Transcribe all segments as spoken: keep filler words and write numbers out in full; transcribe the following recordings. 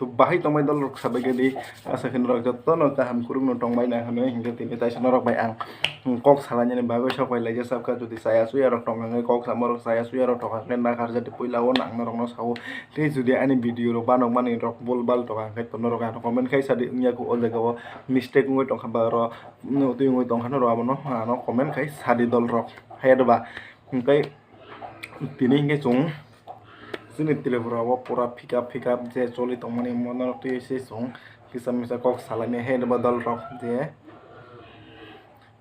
Bahai tongbai dol rok sabai khe di, asa khe norok jotono kaham kwrwngno tongbai na hinwi hinkhe tini taisa norok bai ang kok salainani bagwi sok bai laijak sabkha. Jodi chaya chuya rok tongkha hwnkhe kok sama rok chaya chuya rok tongkha hwnkhe nakarjadi puila o nang norokno sao. Tei jodi ani video rok banok mani rok bol bal tongkha hwnkhe to norok ano comment khai sadi wngya kho o jaga o mistake wngwi tongkha ba oro twi wngwi tongkha norok abono ano comment khai sadi dol rok hai ba hwnkhe. Tini hinkhe chwng chini Tripura o pura pick up pick up je choli tongmani mono twi se chwng kisa misa kok salainai hai ba dol rok je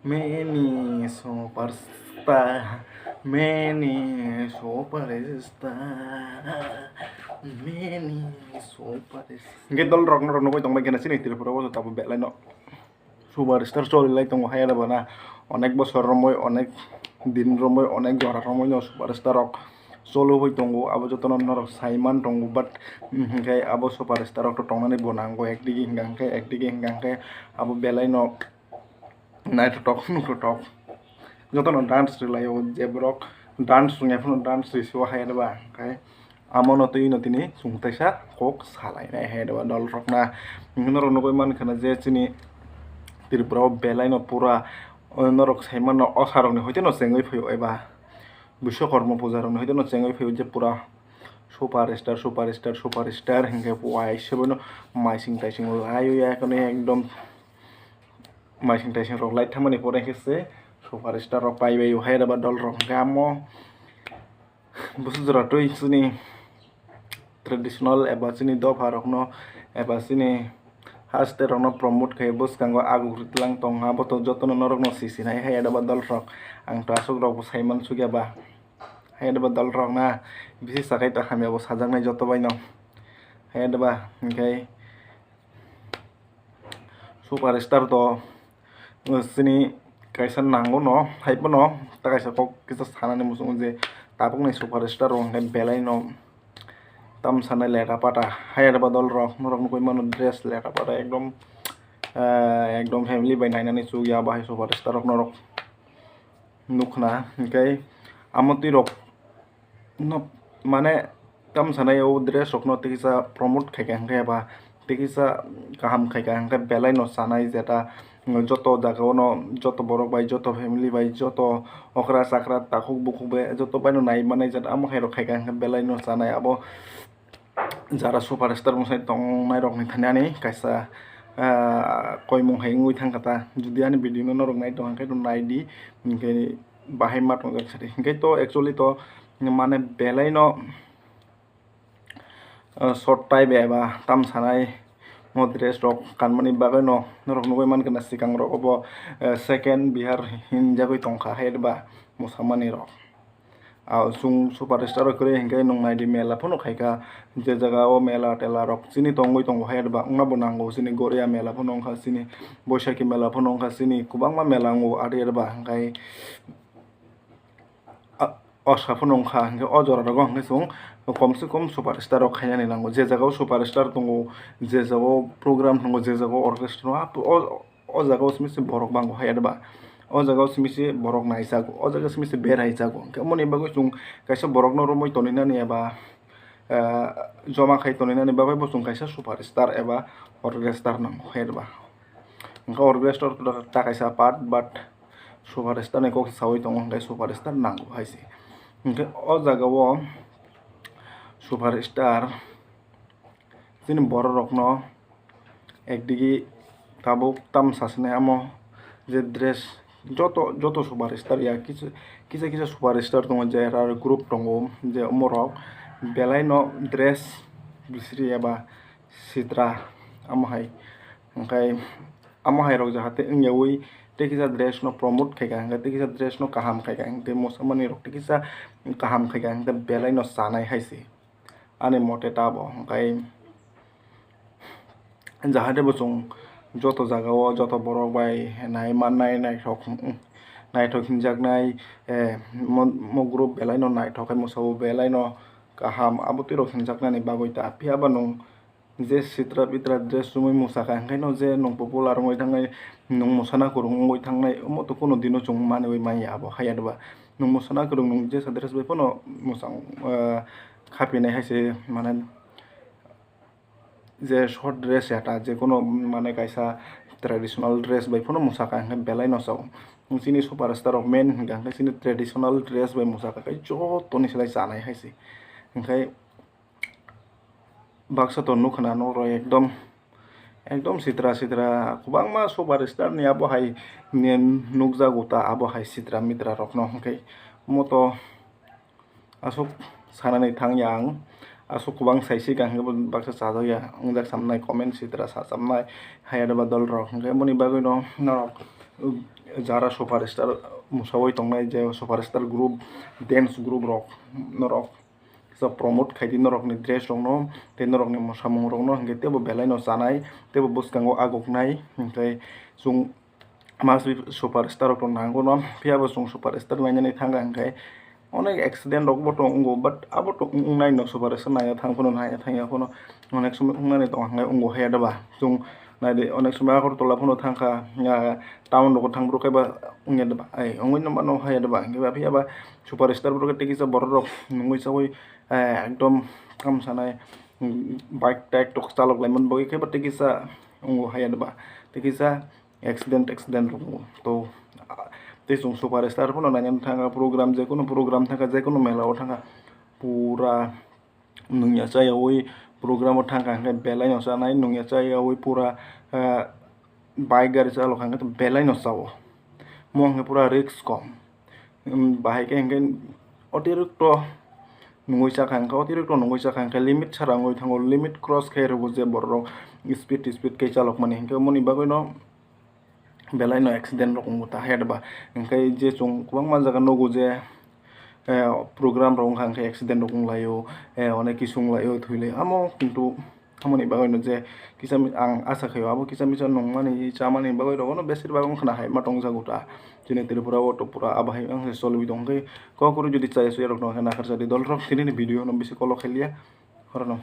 many superstar, many superstar, many superstar. Hinkhe dol rok no rok nugwi tongbai khe chini Tripura o tabuk belai no. Superstar choli lai tongo hai aro bana onek bosor romwi onek din romwi onek jora romwi no superstar rok choli hui tongo abo jotono norok saiman tongo but hinkhe abo superstar rok to tongnani bo nango ekdigi hinkha hinkhe ekdigi hinkha hinkhe abo belai no naithotok nukhotok jotono dance rwlaio je borok dance rwngya phano dance rwsio hai aro ba hinkhe. Amo no twi no tini chwng teisa kok salainai hai ba dol rok na. Norok nugwi mankha na je chini Tripura o belai no pura norok sai mano osa rok ni hoite no chengwi phai o eba Biswakarma puja rok ni hoite no chengwi phai o je pura superstar superstar superstar hinkhe waisa bai no maising taising lai o ya ekdom maising taising rok lai thangmani pore khe se superstar rok pai bai o hai ba dol rok hinkhe amo. Busu jora twi chini traditional eba chini dopha rokno eba chini haste rokno promote khai bwskango aguk rwtlang tong abo to jotono norokno sisinai hai adaba dol rok ang to aswk rok bo saiman sugya ba hai adaba dol rok na bisi sakai to hamya bo sajaknai joto bai no hai adaba hinkhe. Superstar to chini kaisa nango no hai phano ta kaisa kok kisa sanani muchungo je tabukni superstar rok hwnkhe belai no tam sanai leta pata hai aro ba dol rok norok nugwi mano dress leta pata ekdom ekdom family bai nainani chukya bahai superstar rok norok nukna hinkhe amo twi rok. No mane tam sanai o dress rok no tikisa promote khaika hinkhe ba tikisa kaham khaika hinkhe belai no sanai jeta joto jaga o no joto borok bai joto family bai joto okra chakra takhuk bukhuk bai joto bai no nai manai jeta amo hai rok khaika hinkhe belai no sanai abo jara superstar mwsai tongnai rok ni thani ani kaisa koimung hai wngwi thangkha ta jodi ani video no norok nai tongkha khe nai di hinkhe. Bahai ma tongjak sadi hinkhe to actually to mane belai no short time eba tam sanai mo dress rok kanmani bagwi no norok nugwi mankha na swkang rok obo second bihar hinjagwi tongkha hai ba mwsamani rok chwng superstar rok kwrwi hinkhe nwng naidi mela phano khaikha je jaga o mela tela rok chini tongwi tongo hai ba wngna bo nango chini goria mela phano wngkha chini boisakhi mela phano wngkha chini kwbangma mela wngo adi ba hinkhe. Osa phano wngkha hinkhe o jora rogo hinkhe chwng kom se kom superstar rok khainani nango je jaga o superstar tongo je jaga o program tongo je jaga o orchestra o jaga o simi se borok bango hai ba o jaga o simi se borok naijago o jaga simi se berai jago hinkhe omoni bagwi chwng kaisa borok no romwi tonwi nani eba joma khai tonwi nani bagwi bo chwng kaisa superstar eba orchestra nango hai ba hinkhe orchestra ta kaisa part but. Superstar ni kok sawi tongo hinkhe superstar nango hai se hinkhe o jaga o superstar chini borok rok no ekdigi tabuk tam sasini amo je dress joto joto superstar ya kisa kisa superstar tongo je group tongo je omorok belai no dress bisri eba sitra amo hai hinkhe. Amo hai rok jahate wngyawi tei kisa dress no promote khaika hinkhe tei kisa dress no kaham khaika hinkhe mwsamani rok tei kisa kaham khaika hinkhe belai no chanai hai se ani mote ta bo hinkhe jahate bo chwng joto jaga o joto borok bai nai mannai naithok naithok hinjaknai mo group belai no naithok khe mwsao belai no kaham abo twi rok hinjaknani bagwi ta phiya ba nwng. Je sitra pitra dress chumui mwsakha, hinkhe no je nwng popular wngwi thangnai, nwng mwsana kwrwng wngwi thangnai, omo to kunu dino chwng manwi manya abo, haiya doba? Nwng mwsana kwrwng, nwng jesa dress bai phano mwsang, ah, khapinai hai se, mane, je short dress ya ta, je kono mane kaisa traditional dress bai phano mwsakha hwnkhe belai no chao. Chini superstar rok main hwnkha hwnkhe chini traditional dress bai mwsakha khe jotoni slai chanai hai se. Hwnkhe baksa to nukha na norok ekdom, ekdom sitra sitra kwbangma superstar ni abo hai nukjago ta, abo hai sitra mitra rok no hwnkhe moto. Aswk sanani thang ya ang, aswk kwbang saisi ka hwnkhe bo baksa chajak ya, wngjak samnai comment sitra sa chamnai, haya deba dol rok hwnkhe boni bagwi no norok, uh, jara superstar mwsawi tongnai je superstar group, dance group rok norok kisa promote khaidi norokni dress rok no tei norokni mwsamung rok no hwnkhe teibo belai no chanai teibo bwskango aguknai hwnkhe chwng Must be superstar rok tong nango no, phiya bo chwng superstar nainani thang kha hwnkhe onek accident rok bo tong wngo, but abo tong wngnai no superstar naina thang phano, naina thang ya phano onek somoi wngnani tong hwnkhe wngo haya deba. Chwng naidi onek somoi Agartala phano thang kha, ah, town rogo thang bwrwk khe ba wngya deba, ai wngwi no mano haya deba, hwnkhe ba phiya ba superstar borok tei kisa borok rok nungwi chawi, eh, ekdom kam sanai, mm, bike tak tok chalok lai man bagwi khe ba tei kisa wngo haya deba, tei kisa accident, accident rok wngo. To, ah, tei chwng superstar phano nainani thang kha, program, je kono program thang kha, je kono mela o thang kha, pura nungya chayawi program o thang kha hwnkhe belai no chanai, nungya chayawi pura, ah, bike gari chalok kha hwnkhe belai no chao. Mo hwnkhe pura risk kom. Bahai khe hwnkhe otirokto nungwi chakha hwnkhe, otirokto nungwi chakha hwnkhe limit sara wngwi thango, limit cross khe rwgo je borok speed, speed khe chalokmani hwnkhe, moni bagwino belai no accident rok wngo ta haya deba. Hwnkhe je chwng kwbangma jaga nugo je, eh, program rok wngkha hwnkhe accident rok wnglaio, eh, onek kisu wnglaio, thwilaio, amo kintu Hamoni bagwi no je kisa mi-, ang asa khaio abo kisa misa nungmani chamani bagwi rogo no besir bak wngkhana hai ma tongjago ta. Chini Tripura o to pura abo hai wngkhe cholwi tongkhe, kok kwrwi jodi chaya chuya rok tongkhe nakarjadi dol rok tini ni video no bisi kolok khailiya. Horono.